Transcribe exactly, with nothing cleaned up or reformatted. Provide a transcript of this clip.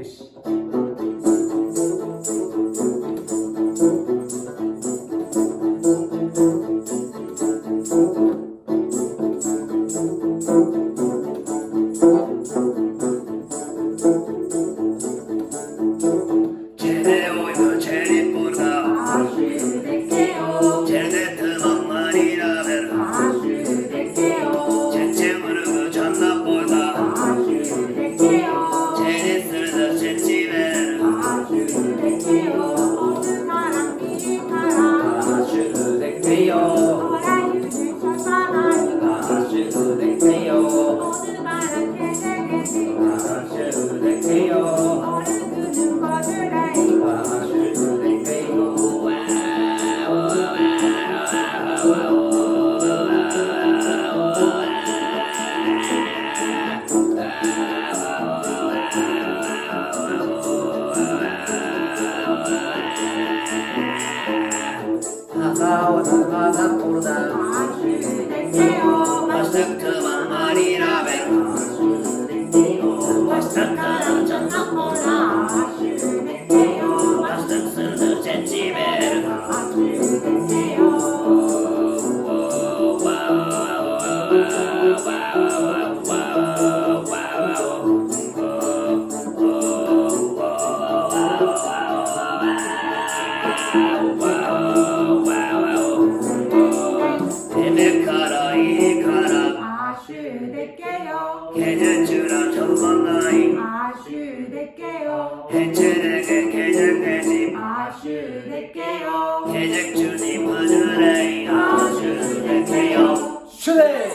Чеде ойну чедип бурда, черде тылыңнар ийра бер. Чече мургу чаннап бойда, чеди сырдыр чечи бер. Акаудуңгазак курда, баштык тывам арира бер. Баштык карам чаннап кора, баштык сырдыр чечи бер. Демек кара, ийи кара, кежек чыра чылган-ай. Кечереге кежек кежип, кежек чыдып ыжырай. Шүле!